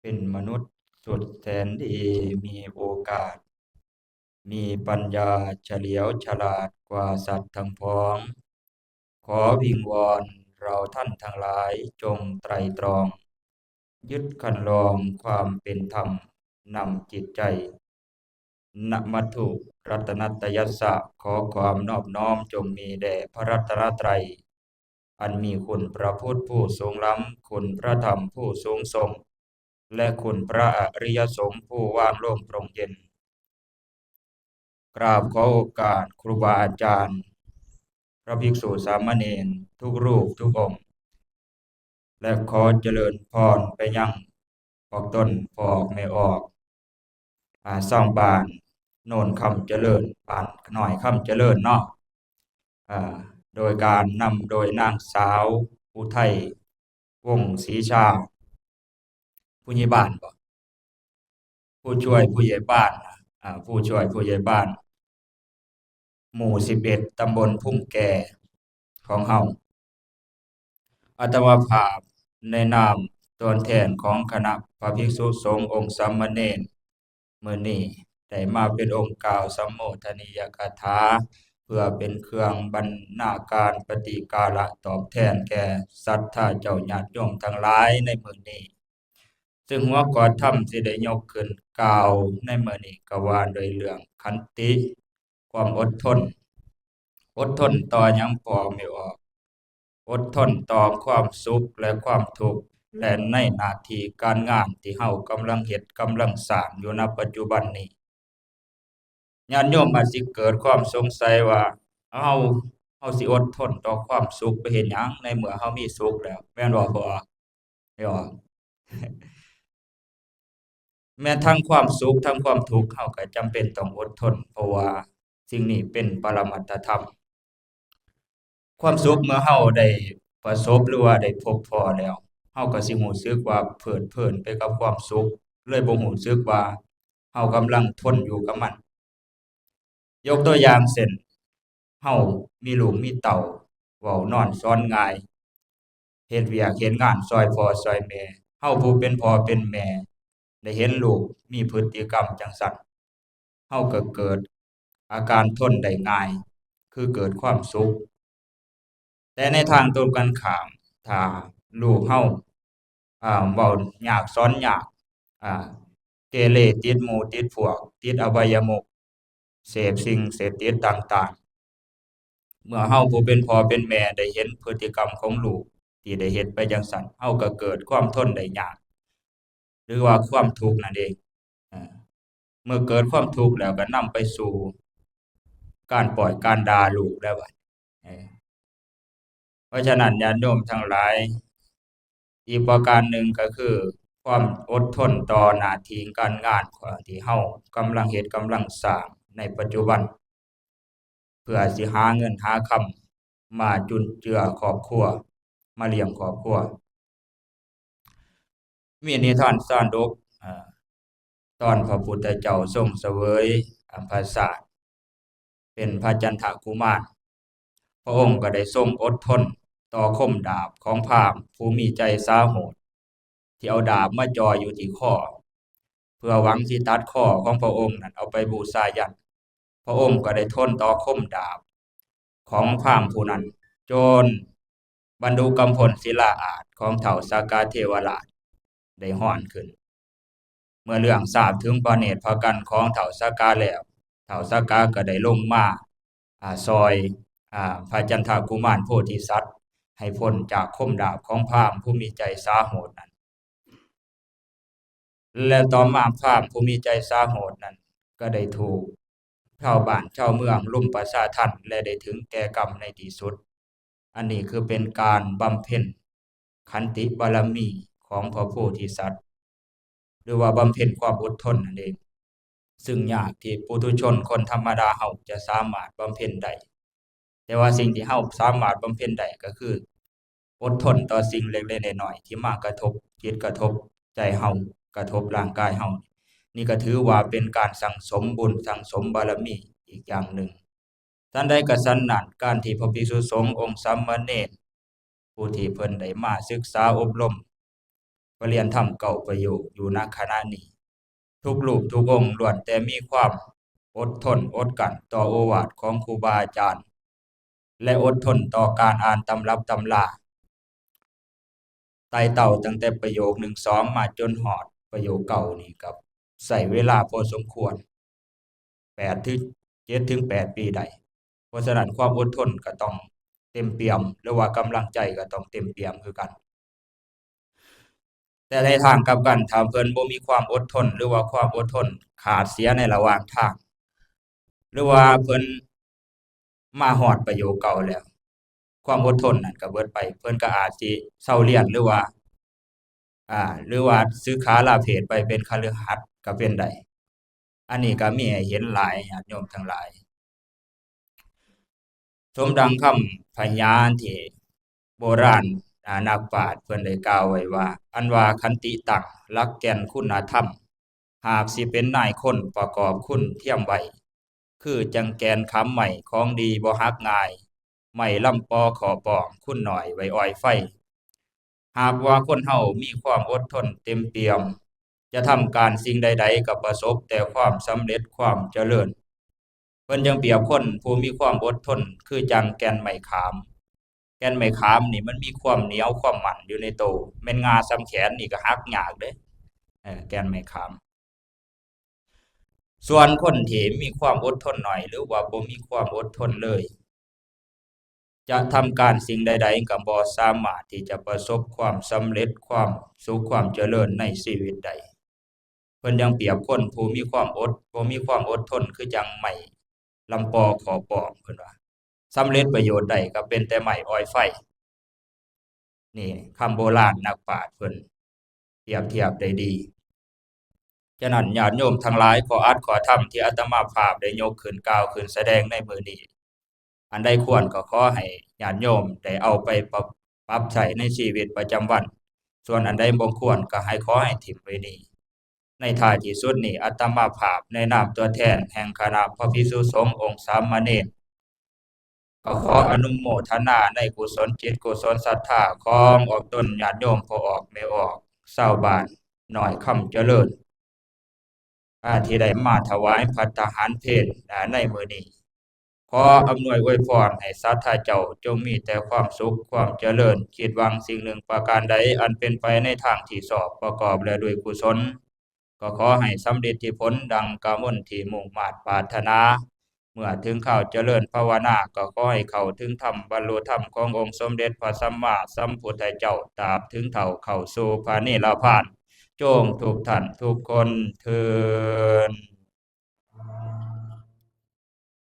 ເປັນມະນຸດສຸດແສນດີ ມີໂອກາດ ມີປັນຍາສະຫຼຽວສະຫຼາດກວ່າສັດທັງພວງ. ຂໍວິງວອນເຮົາທ່ານທັງຫຼາຍຈົ່ງໄຕຣຕຣອງ, ຍຶດຄັນລອງຄວາມເປັນທຳນຳຈິດໃຈ. ນະມັດຖຸລັດຕະນັດຕະຍັດສະ, ຂໍຄວາມນອບນ້ອມຈົ່ງມີແດ່ພະລັດຕະນະໄຕ, ອັນມີຄຸນພະພຸດຜູ້ສູງລ້ຳ, ຄຸນພະທຳຜູ້ສູງສົ່ງ ແລະ ຄຸນພະອະລິຍະສົງຜູ້ວ່າງໂລ່ງໂປ່ງເຢັນ. ກາບຂໍໂອກາດຄູບາອາຈານ, ພະພິກສຸສາມະເນນທຸກຮູບທຸກອົງ ແລະ ຂໍຈະເລີນພອນໄປຍັງພວກຕົນພໍ່ອອກແມ່ອອກ, ອາ, ຊາວບ້ານໂນນຄຳຈະເລີນ, ບ້ານນ້ອຍຄຳຈະເລີນເນາະ, ອາ, ໂດຍການນຳໂດຍນາງສາວອຸໄທ ວົງສີຊາ, ຜູ້ໃຫຍ່ບ້ານບໍ? ຜູ້ຊ່ວຍຜູ້ໃຫຍ່ບ້ານ, ອາ, ຜູ້ຊ່ວຍຜູ້ໃຫຍ່ບ້ານ ໝູ່ສິບເອັດ ຕຳບົນພູແກ່ຂອງເຮົາ. ອາດຕະມາພາບໃນນາມຕົວແທນຂອງຄະນະພະພິກສຸສົງອົງສາມະເນນ ມື້ນີ້ໄດ້ມາເປັນອົງກ່າວສຳໂມທະນີຍະກາຖາ ເພື່ອເປັນເຄື່ອງບັນນາການປະຕິກາລະຕອບແທນແກ່ສັດທາເຈົ້າຍາດໂຍມທັງຫຼາຍໃນມື້ນີ້. ເຊິ່ງຫົວຂໍ້ທຳທີ່ໄດ້ຍົກຂຶ້ນກ່າວໃນມື້ນີ້ກໍວ່າດ້ວຍເລື່ອງຂັນຕິ, ຄວາມອົດທົນ. ອົດທົນຕໍ່ຫຍັງ? ພໍ່ອອກແມ່ອອກ, ອົດທົນຕໍ່ຄວາມສຸກ ແລະ ຄວາມທຸກ ແລະ ໃນໜ້າທີ່ການງານທີ່ເຮົາກຳລັງເຮັດ, ກຳລັງສ້າງຢູ່ນະປັດຈຸບັນນີ້. ຍາດໂຍມອາດຊິເກີດຄວາມສົງໄສວ່າ ເຮົາ, ເຮົາຊິອົດທົນຕໍ່ຄວາມສຸກໄປເຮັດຫຍັງ ໃນເມື່ອເຮົາມີສຸກແລ້ວ, ແມ່ນບໍ່ພໍ່? ແມ່ນບໍ່? ແມ່ນທັງຄວາມສຸກ ທັງຄວາມທຸກ ເຮົາກໍຈຳເປັນຕ້ອງອົດທົນ, ເພາະວ່າສິ່ງນີ້ເປັນປະລະມັດຕະທຳ. ຄວາມສຸກເມື່ອເຮົາໄດ້ປະສົບ ຫຼືວ່າໄດ້ພົບພໍ້ແລ້ວ, ເຮົາກໍຊິຮູ້ສຶກວ່າເພີດເພີນໄປກັບຄວາມສຸກ, ເລີຍບໍ່ຮູ້ສຶກວ່າເຮົາກຳລັງທົນຢູ່ກັບມັນ. ຍົກຕົວຢ່າງເຊັ່ນ, ເຮົາມີລູກມີເຕົ້າ, ເວົ້ານອນສອນງ່າຍ, ເຮັດວຽກເຮັດງານຊ່ອຍພໍ່ຊ່ອຍແມ່, ເຮົາຜູ້ເປັນພໍ່ເປັນແມ່ໄດ້ເຫັນລູກມີພຶດຕິກຳຈັ່ງຊັ້ນ, ເຮົາກໍເກີດອາການທົນໄດ້ງ່າຍ, ຄືເກີດຄວາມສຸກ. ແຕ່ໃນທາງຕົງກັນຂ້າມ, ຖ້າລູກເຮົາ, ອາ, ເວົ້າຍາກສອນຍາກ, ອາ, ເກເລ, ຕິດໝູ່ຕິດພວກ, ຕິດອະບາຍະມຸກ, ເສບສິ່ງເສບຕິດຕ່າງໆ, ເມື່ອເຮົາຜູ້ເປັນພໍ່ເປັນແມ່ໄດ້ເຫັນພຶດຕິກຳຂອງລູກທີ່ໄດ້ເຮັດໄປຈັ່ງຊັ້ນ, ເຮົາກໍເກີດຄວາມທົນໄດ້ຍາກ ຫຼືວ່າຄວາມທຸກນັ້ນເອງ. ເມື່ອເກີດຄວາມທຸກແລ້ວກໍນຳໄປສູ່ການປ້ອຍການດ່າລູກແລ້ວບັດ. ເພາະສະນັ້ນ ຍາດໂຍມທັງຫຼາຍ, ອີກປະການໜຶ່ງກໍຄືຄວາມອົດທົນຕໍ່ໜ້າທີ່ການງານທີ່ເຮົາກຳລັງເຮັດກຳລັງສ້າງໃນປັດຈຸບັນ ເພື່ອຊິຫາເງິນຫາຄຳມາຈຸນເຈືອຄອບຄົວ, ມາລ້ຽງຄອບຄົວ. ມີນິທານຊາດົກ, ອາ, ຕອນພະພຸດທະເຈົ້າຊົງສະເຫວີຍ, ອາ, ພະຊາດ ເປັນພະຈັນທະກຸມານ, ພະອົງກໍໄດ້ຊົງອົດທົນຕໍ່ຄົມດາບຂອງພາມຜູ້ມີໃຈສາໂຫດ ທີ່ເອົາດາບມາຈ່ອຍຢູ່ທີ່ຄໍ ເພື່ອຫວັງຊິຕັດຄໍຂອງພະອົງນັ້ນເອົາໄປບູຊາຢັນ. ພະອົງກໍໄດ້ທົນຕໍ່ຄົມດາບຂອງພາມຜູ້ນັ້ນ ຈົນບັນດຸກຳພົນສິລາອາດຂອງທ້າວສັກກະເທວະລາດໄດ້ຮ້ອນຂຶ້ນ. ເມື່ອເລື່ອງຊາບເຖິງພະເນດພະກັນຂອງທ້າວສັກກະແລ້ວ, ທ້າວສັກກະກໍໄດ້ລົງມາ, ອາ, ຊ່ອຍ, ອາ, ພະຈັນທະກຸມານໂພທິສັດ ໃຫ້ພົ້ນຈາກຄົມດາບຂອງພາມຜູ້ມີໃຈສາໂຫດນັ້ນ. ແລະ ຕໍ່ມາພາມຜູ້ມີໃຈສາໂຫດນັ້ນກໍໄດ້ຖືກຊາວບ້ານຊາວເມືອງລຸມປະຊາທັນ ແລະ ໄດ້ເຖິງແກ່ກຳໃນທີ່ສຸດ. ອັນນີ້ຄືເປັນການບຳເພັນຂັນຕິບາລະມີຂອງພະໂພທິສັດ ຫຼືວ່າບຳເພັນຄວາມອົດທົນນັ້ນເອງ, ຊຶ່ງຍາກທີ່ປຸຖຸຊົນຄົນທຳມະດາເຮົາຈະສາມາດບຳເພັນໄດ້. ແຕ່ວ່າສິ່ງທີ່ເຮົາສາມາດບຳເພັນໄດ້ກໍຄື ອົດທົນຕໍ່ສິ່ງເລັກໆນ້ອຍໆທີ່ມາກະທົບຈິດກະທົບໃຈເຮົາ, ກະທົບຮ່າງກາຍເຮົາ. ນີ້ກໍຖືວ່າເປັນການສັ່ງສົມບຸນ, ສັ່ງສົມບາລະມີອີກຢ່າງໜຶ່ງ. ສັນໃດກໍສັນນັ້ນ, ການທີ່ພະພິກສຸສົງ, ອົງສາມະເນນ, ຜູ້ທີ່ເພິ່ນໄດ້ມາສຶກສາອົບຮົມ, ປະລຽນທຳເກົ້າປະໂຫຍກຢູ່ ນະຂະນະນີ້ ທຸກຮູບທຸກອົງລ້ວນແຕ່ມີຄວາມອົດທົນອົດກັ້ນຕໍ່ໂອວາດຂອງຄູບາອາຈານ ແລະ ອົດທົນຕໍ່ການອ່ານຕຳລັບຕຳລາ ໄຕ່ເຕົ້າຕັ້ງແຕ່ປະໂຫຍກໜຶ່ງ ສອງ ມາຈົນຮອດປະໂຫຍກເກົ້ານີ້ ກໍໃຊ້ເວລາພໍສົມຄວນ ແປດເຖິງ ເຈັດເຖິງແປດປີໄດ້. ເພາະສະນັ້ນຄວາມອົດທົນກໍຕ້ອງເຕັມປ່ຽມ ຫຼືວ່າກຳລັງໃຈກໍຕ້ອງເຕັມປ່ຽມຄືກັນ. ແຕ່ໃນທາງກັບກັນ ຖ້າເພິ່ນບໍ່ມີຄວາມອົດທົນ ຫຼືວ່າຄວາມອົດທົນຂາດເສຍໃນລະຫວ່າງທາງ ຫຼືວ່າເພິ່ນມາຮອດປະໂຫຍກເກົ້າແລ້ວ ຄວາມອົດທົນນັ້ນກໍເບິດໄປ ເພິ່ນກໍອາດຊິເຊົາລຽນ ຫຼືວ່າ ອາ ຫຼືວ່າສຶກຂາລາເພດໄປເປັນຄະລືຫັດກໍເປັນໄດ້. ອັນນີ້ກໍມີໃຫ້ເຫັນຫຼາຍ ຍາດໂຍມທັງຫຼາຍ. ສົມດັ່ງຄຳພະຍານທີ່ໂບລານ ອາ ນັກປາດເພິ່ນໄດ້ກ່າວໄວ້ວ່າ ອັນວ່າຂັນຕິຕັງ ຫຼັກແກ່ນຄຸນນະທຳ ຫາກຊິເປັນນາຍຄົນປະກອບຄຸນທຽມໄວ້ ຄືຈັ່ງແກ່ນຂາມໄມ້ ຂອງດີບໍ່ຫັກງ່າຍ ໄມ້ລຳປໍ້ຂໍປ້ອງ ຄຸນໜ້ອຍໄວ້ອອຍໄຟ. ຫາກວ່າຄົນເຮົາມີຄວາມອົດທົນເຕັມປ່ຽມ ຈະທຳການສິ່ງໃດໆກໍປະສົບແຕ່ຄວາມສຳເລັດຄວາມຈະເລີນ. ເພິ່ນຈັ່ງປຽບຄົນຜູ້ມີຄວາມອົດທົນຄືຈັ່ງແກ່ນໄມ້ຂາມ. ແກ່ນໄມ້ຂາມນີ້ມັນມີຄວາມໜຽວຄວາມໝັ້ນຢູ່ໃນໂຕ, ແມ່ນງ່າສ່ຳແຂນນີ້ກໍຫັກຍາກເດ້ ເອີ ແກ່ນໄມ້ຂາມ. ສ່ວນຄົນທີ່ມີຄວາມອົດທົນໜ້ອຍ ຫຼືວ່າບໍ່ມີຄວາມອົດທົນເລີຍ ຈະທຳການສິ່ງໃດໆກໍບໍ່ສາມາດທີ່ຈະປະສົບຄວາມສຳເລັດ, ຄວາມສຸກ, ຄວາມຈະເລີນໃນຊີວິດໄດ້. ເພິ່ນຍັງປຽບຄົນຜູ້ມີຄວາມອົດ, ບໍ່ມີຄວາມອົດທົນ ຄືຈັ່ງໄມ້ລຳປໍ້ຂໍປ້ອງ ເພິ່ນວ່າ. ສຳເລັດປະໂຫຍດໄດ້ກໍເປັນແຕ່ໄມ້ອອຍໄຟ. ນີ້ຄຳໂບລານນັກປາດເພິ່ນປຽບທຽບໄດ້ດີ. ສະນັ້ນ ຍາດໂຍມທັງຫຼາຍ, ຂໍ້ອັດຂໍ້ທຳທີ່ອາດຕະມາພາບໄດ້ຍົກຂຶ້ນກ່າວຂຶ້ນສະແດງໃນມື້ນີ້ ອັນໃດຄວນກໍຂໍໃຫ້ຍາດໂຍມໄດ້ເອົາໄປປັບ, ປັບໃຊ້ໃນຊີວິດປະຈຳວັນ, ສ່ວນອັນໃດບໍ່ຄວນກໍໃຫ້, ຂໍໃຫ້ຖິ້ມໄວ້ນີ້. ໃນທ້າຍທີ່ສຸດນີ້ ອາດຕະມາພາບໃນນາມຕົວແທນແຫ່ງຄະນະພະພິກສຸສົງອົງສາມະເນນ ກໍຂໍອະນຸໂມທະນາໃນກຸສົນຈິດກຸສົນສັດທາຂອງອອກຕົນຍາດໂຍມພໍ່ອອກແມ່ອອກ ຊາວບ້ານນ້ອຍຄຳຈະເລີນ ອາ ທີ່ໄດ້ມາຖວາຍພັດຕາຫານເພນ ອາ ໃນມື້ນີ້. ຂໍອຳນວຍອວຍພອນໃຫ້ສັດທາເຈົ້າຈົ່ງມີແຕ່ຄວາມສຸກຄວາມຈະເລີນ, ຄິດຫວັງສິ່ງໜຶ່ງປະການໃດອັນເປັນໄປໃນທາງທີ່ຊອບ ປະກອບແລະດ້ວຍກຸສົນ ກໍຂໍໃຫ້ສຳເລັດທີ່ຜົນດັ່ງກະມົນທີ່ມຸ່ງມາດປາດຖະໜາ. ເມື່ອເຖິງຄາວຈະເລີນພາວະນາ ກໍຂໍໃຫ້ເຂົ້າເຖິງທຳ ບັນລຸທຳຂອງອົງສົມເດັດພະສຳມາສຳພຸດທະເຈົ້າ ຕາບເຖິງເທົ່າເຂົ້າສູ່ພະນິລະພານ ຈົ່ງທຸກທ່ານທຸກຄົນເທີ້ນ.